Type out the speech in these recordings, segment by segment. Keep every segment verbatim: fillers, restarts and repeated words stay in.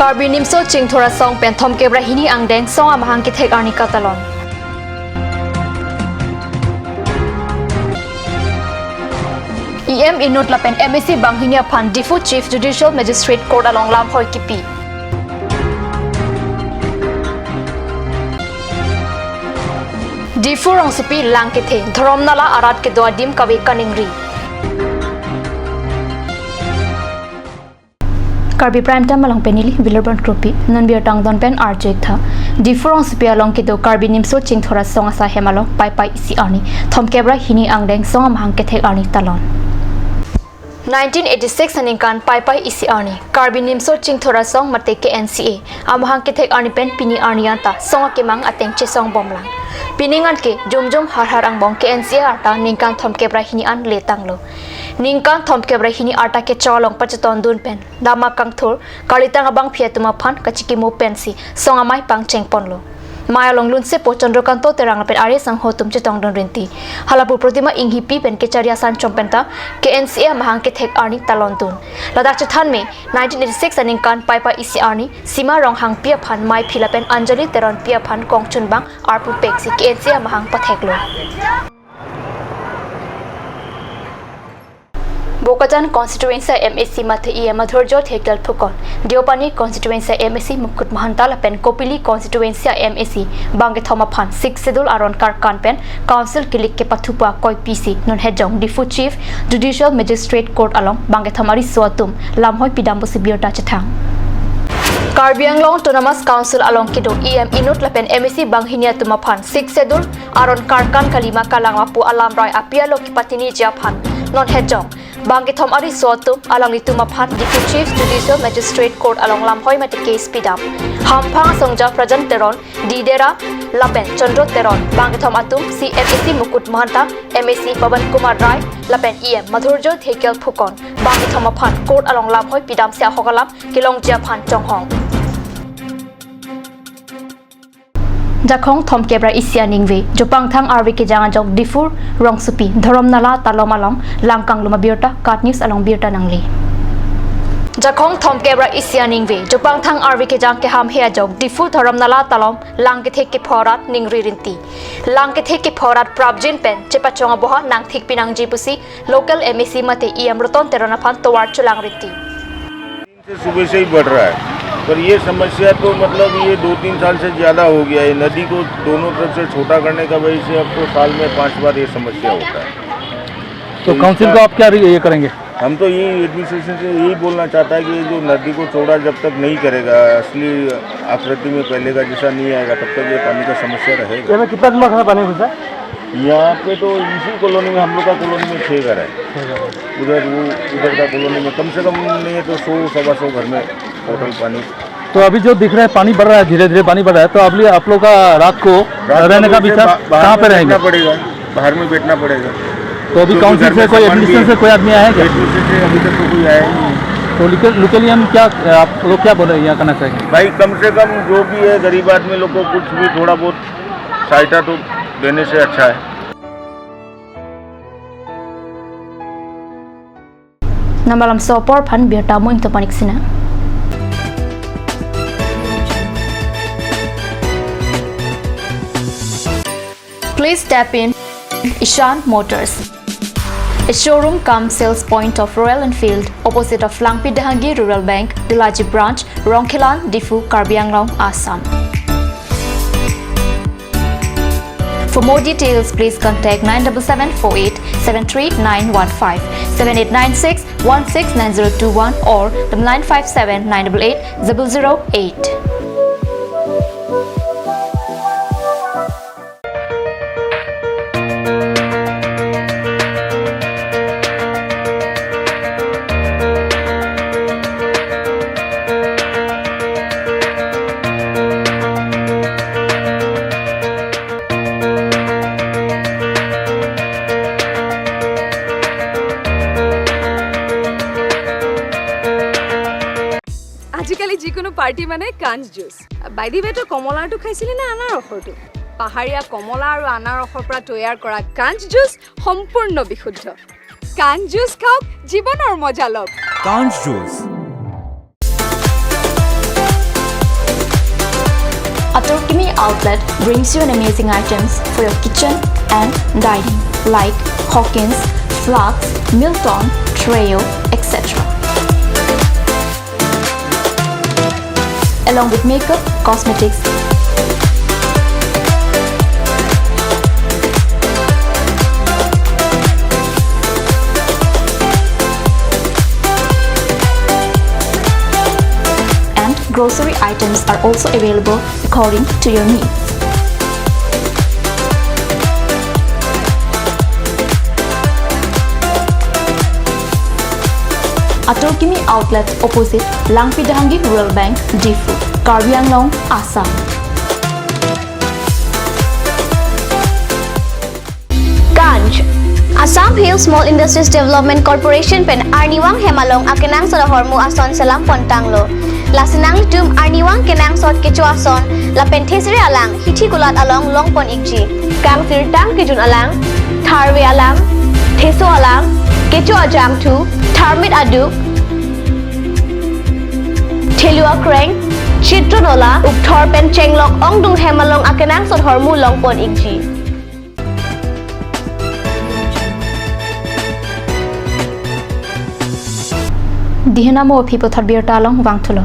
Karbi Nimso Chingthor Asong pen thomkep ra hini angdeng song amahang kethek arni katalon. E M inut lapen M A C banghini aphan Diphu Chief Judicial Magistrate Court along lamhoi kipi. Diphu rongsopi lang kethe, Dhorom Nala arat kedo adim kave kaningri. Karbi Prime Time along pen neli Wilbur Kropi, non birta angdon pen arju-ik tha. Diphu rongsopi along kedo Karbi Nimso Chingthor Asong asai hem along Paipai isi arni thomkep ra hini angdeng song amahang kethek arni talon. Nineteen eighty-six aningkan Paipai isi arni Karbi Nimso Chingthor Asong mate K N C A amahang kethek arni pen pini arni anta song akemang ateng chesong bomlang. Pining an ke jumjum harhar angbong K N C A arta ningkan thomkep ra hini an letanglo. Ningkan thomkep ra hini arta kecho along pachetondun pen dama kangthur karlitang abangphi atum aphan kachikimo pensi song amei pangchengponlo. Mei along lunsepo Chandrakanta Terang lapen are sangho atum chetongdun rinti. Halapu Protima Enghipi pen kechari asan chom penta K N C A amahang kethek arni talontun. Ladak chethan me nineteen eighty-six aningkan Paipai isi arni Sima Ronghangpi aphan meiphi lapen Anjali Teronpi aphan kongchunbang arpupeksi K N C A amahang patheklo. Bokajan constituency M A C mate E M Madhurjyothi Dhekial Phukan, Deopani constituency M A C Mukut Mahanta lapen Kopili constituency M A C bangkethom aphan Sixth Schedule aron karkan pen council kilik kepathupo akoi pisi non hejong Diphu Chief Judicial Magistrate Court along bangkethom ariso atum lamhoi pidam pusi birta chethang. Karbi Anglong Autonomous Council along kedo E M inut lapen M A C banghini atum aphan Sixth Schedule aron karkan kalima kalangma pu alamrai api alo kepatiniji aphan non hejong bangkethom ariso atum alanglitum aphan Diphu Chief Judicial Magistrate Court along lamhoi mate case pidam. Hamphang asongja Prajan Teron, Didera lapen Chandra Teron, bangkethom atum C M A C Mukut Mahanta, M A C Pawan Kumar Rai lapen E M Madhurjyothi Dhekial Phukan, bangkethom aphan court along lamhoi pidamsi ahok alam kelongji aphan chonghong. Jakhong thomkep ra isi aningve, Jopangthang arve kejang ajok Diphu rongsopi Dhorom Nala talom along lang kangluma birta, KAT News along birta nangli. Jakhong thomkep ra isi aningve, Jopangthang arve kejang keham he ajok Diphu Dhorom Nala talom lang kethe kepho arat ningri rinti. Lang kethe kepho arat prapjin pen chepachong aboha nangthik pinangji pusi local M A C mate E M Ratan Teron aphan tovar cholang rinti. से सुबह से ही बढ़ रहा है, पर ये समस्या तो मतलब ये दो तीन साल से ज़्यादा हो गया है। नदी को दोनों तरफ से छोटा करने का वजह से अब तो साल में पांच बार ये समस्या होता है। तो तो काउंसिल इसका को आप क्या रि-, ये करेंगे? हम तो यही एडमिनिस्ट्रेशन से यही बोलना चाहता है कि ये जो नदी को चौड़ा जब तक नहीं करेगा, असली आकृति में पहले का जैसा नहीं आएगा, तब तक ये पानी का समस्या रहेगा। यहाँ पे कितना दिमाग है पानी घुसा? यहाँ पे तो इसी कॉलोनी में, हम लोग का कॉलोनी में छः घर है। उधर वो, उधर का कॉलोनी में कम से कम नहीं है तो सौ, सवा सौ घर में टोटल पानी। तो अभी जो दिख रहा है, पानी बढ़ रहा है, धीरे-धीरे पानी बढ़ रहा है, तो अभी आप लोग का रात को रात को रहने का अभी उसे विचार बा-, बाहर कहाँ में पे रहेंगे? बैठना पड़ेगा, बाहर में बैठना पड़ेगा। तो अभी क्योंकि काउंसिल घर से में कोई, सामान भी एडमिनिस्ट्रेशन है। से कोई आदमी आया है कि नहीं? तो लोकल, लोकली हम क्या, आप लोग क्या बोले, यहाँ करना चाहिए? भाई, कम से कम जो भी है, गरीब आदमी लोग को कुछ भी थोड़ा बहुत सहायता तो देने से अच्छा है। Namalam sopor aphan birta mo ingto panik sina. Please tap in Ishan Motors, a showroom cum sales point of Royal Enfield, opposite of Langpi Dehangi Rural Bank, Delaji Branch, Rongkhelan, Diphu, Karbi Anglong, Assam. For more details, please contact nine double seven four eight seven three nine one five, seven eight nine six one six nine zero two one or double nine five seven nine double eight double zero eight. আজিকালি যিকোনো পাৰ্টি মানে কাঞ্চ juice. By the ৱে, তই কমলাৰটো খাইছিলি নে আনাৰসৰটো? পাহাৰীয়া কমলা আৰু আনাৰসৰ পৰা তৈয়াৰ কৰা কাঞ্চ জুচ সম্পূৰ্ণ বিশুদ্ধ। কাঞ্চ জুচ খাওক, জীৱনৰ মজা লওক। কাঞ্চ juice. Alchemy Outlet brings you an amazing items for your kitchen and dining, like Hawkins, flasks, Milton, Treo, et cetera. Along with makeup, cosmetics, and grocery items are also available according to your needs. Atorkimi Outlet, opposite Langpi Dehangi Rural Bank, Diphu, Karbi Anglong, Assam. Ganj. Assam Hill Small Industries Development Corporation pen arnivang hem along akenangsot ahormu ason selam pontanglo. Lasi nanglitum arnivang kenangsot kecho ason lapen thesere alang hithi kulat along longpon ikji. Kangsirtang kejun alang, tharve alang, theso alang, kecho ajangthu, tharmit aduk, thelu akreng, chitro nola, ukthor pen chenglok ongdung hem along akenangsot ahormu longpon ikji. Dihena mo aphi puthot birta along vangthulo.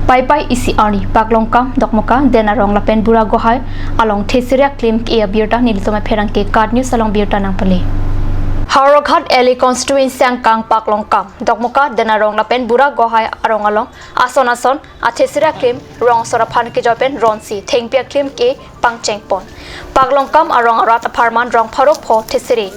Paipai isi arni Paklongkam, Dokmoka, Denarong lapen Bura Gohai along thesere aklim ke-e abirta nelitum apherangke KAT News along birta nangpale. Howraghat L A constituency angkang Paklongkam, Dokmoka, Denarong lapen Bura Gohai arong along ason ason athesere aklim rong asor aphan kejoi pen ronsi thengpi aklim ke pangchengpon. Paklongkam arong arat apharman rong pharo pho thesere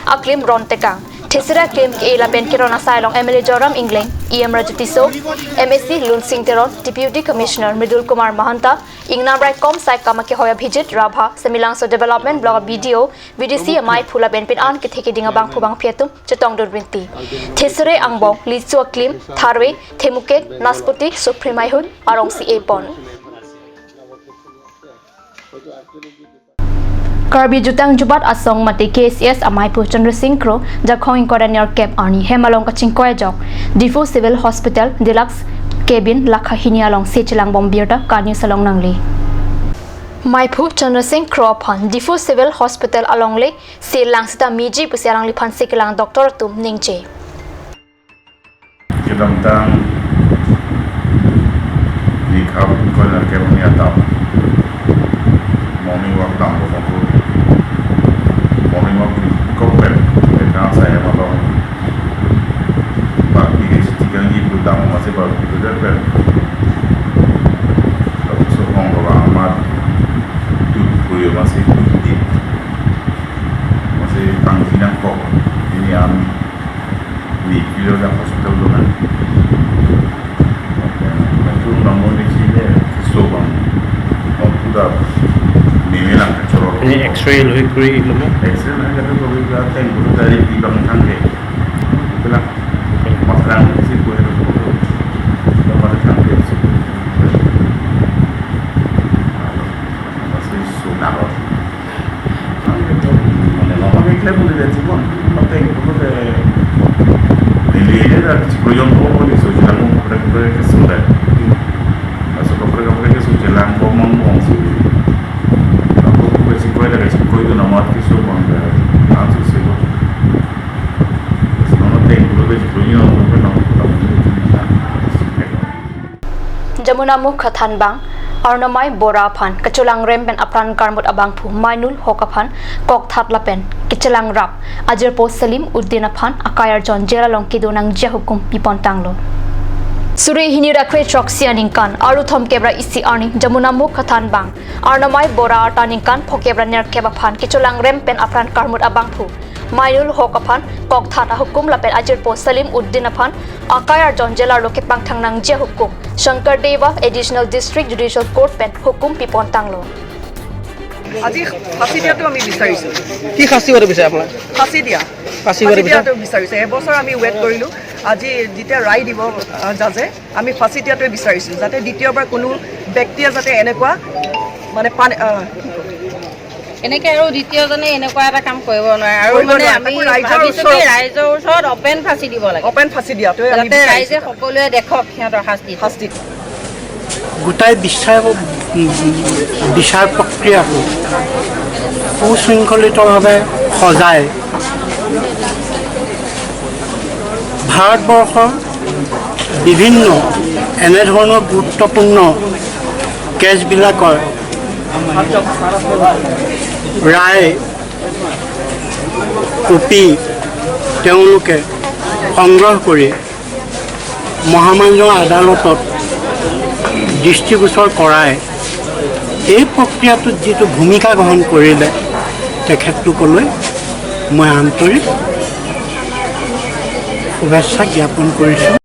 aklim ron tekang. Thesere aklim ke-e lapen keron asai along M L A Joyram Engleng, E M Raju Tisso, M A C Lunsing Teron, Deputy Commissioner Mridul Kumar Mahanta, ingnam raikom saikam akehoi Abhijit Rabha, Semelangso Development Block B D O, V D C amaiphu lapen pin an kethe keding abangphu bangphi atum chetongdun rinti. Thesere angbong, lisu aklim, tharve, themukek, naspoti, supri maihun arong si epon. Karbi Jutang Jubat Asong mate K A C S amaiphu Chandra Singh Kro, Jakhong ingkoi ra nerkep arni hem along kachingkoi ajok Diphu Civil Hospital Deluxe Cabin lakha hini alongsi chelangbom birta KAT News along nangle. Maiphu Chandra Singh Kro aphan Diphu Civil Hospital alongle si lang sita miji pusi alangliphan si kelang doctor atum ningje. Kedamtang nikhap ingkoi ra nerkep arni adap morning walk damlo bangphu. Morning walk kok pen, pen asai hem along bak pike si tikang ipu dam masi bak pike pen. Lapuson hong lo bang amat tut phuyo masi tut di. Masi tangji nangkok. Ini am ni kilo da hospital lo na. Itu namun di sini so bang. Waktu dah meme lang kacoro. Ini X-ray lo, X-ray lo mo? X-ray lang kata kalau kita teng guru dari di bang tangke. Itulah. Masalah si kue itu. Kita pada tangke. Masih sunat. Mane, mama ke klem muli de chibon, mate ingkoi de. Neli ini da chiklo jon ko muli so chelang ko pre pre ke so de. Aso ko pre pre ke so chelang ko mon mon si. Ako ko chiklo da chiklo jon amat ke so mon de. Ansu si ko. So mate ingkoi de chiklo jon ko pre na ko. Jamunamukh Kathanbang, Arnomai Bora aphan kacholangrem pen apran karmut abangphu Mainul Hok aphan kokthat lapen kechelang rap ajirpo Salim Uddin aphan akai arjon jail along kedo nangji ahukum pipontanglo. Suri hini ra kre throksi aningkan, arlo thomkep ra isi arni, Jamunamukh Kathanbang, Arnomai Bora arta ningkan phokep ra nerkep aphan kecholangrem pen apran karmut abangphu Mainul Hok aphan kokthat ahukum lapen ajirpo Salim Uddin aphan akai arjon jail arlo kepangthang nangji ahukum Shankar Deva Additional District Judicial Court pen hukum pipontanglo. আজি ফাঁচী দিয়াটো আমি বিচাৰিছোঁ। কি শাস্তি হ'ব বিচাৰে আপোনালোকে? ফাঁচী দিয়া। ফাঁচী হ'ব ফাঁচী বিচাৰে? দিয়াটো বিচাৰিছোঁ। এবছৰ আমি ৱেইট কৰিলোঁ। আজি যেতিয়া ৰায় দিব, আহ, জাজে, আমি ফাঁচী দিয়াটোৱে বিচাৰিছোঁ, যাতে দ্বিতীয়বাৰ কোনো ব্যক্তিয়ে যাতে এনেকুৱা, মানে, পান-, আহ, কি ক'ম? এনেকে আৰু দ্বিতীয়জনে এনেকুৱা এটা কাম কৰিব নোৱাৰে। আৰু কৰিব মানে নোৱাৰে। আমি তাকো ৰাইজৰ ভাবিছোঁ কি ওচৰত ৰাইজৰ ওচৰত অপেন ফাঁচী দিব লাগে। অপেন ফাঁচী দিয়াটোৱে আমি যাতে বিচাৰিছোঁ। ৰাইজে সকলোৱে দেখক সিহঁতৰ শাস্তিটো। শাস্তিটো। গোটাই বিশ্বাস বিচাৰ প্ৰক্ৰিয়াটো সুশৃংখলিতভাৱে সজাই ভাৰতবৰ্ষৰ বিভিন্ন এনেধৰণৰ গুৰুত্বপূৰ্ণ কেছবিলাকৰ ৰায় কপি তেওঁলোকে সংগ্ৰহ কৰি মহামান্য আদালতত দৃষ্টিগোচৰ কৰাই এই প্ৰক্ৰিয়াটোত যিটো ভূমিকা গ্ৰহণ কৰিলে তেখেতলোকলৈ মই আন্তৰিক শুভেচ্ছা জ্ঞাপন কৰিছোঁ।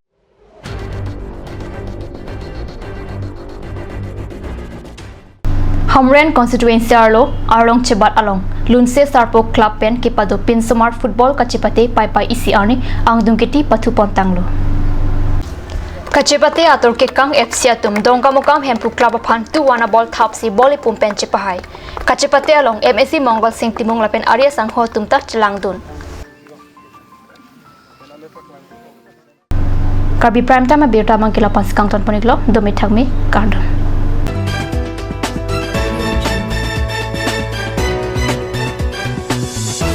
Hamren constituency arlo Arlong Chebat along Lunse Sarpo Club pen kepado pinsomar football kachepate Paipai isi arni angdung kiti pathu pon tanglo. Kachepate atur kekang F C atum Dongkamukam Hemphu Club aphan two one a ball thapsi ball ipum pen chepahai. Kachepate along M A C Mongal Sing Timung lapen Arya Sangho atum ta chelangdun. Karbi Prime Time abirta abang ke la-an si kangton pon-iklo, dome thakme, kardom.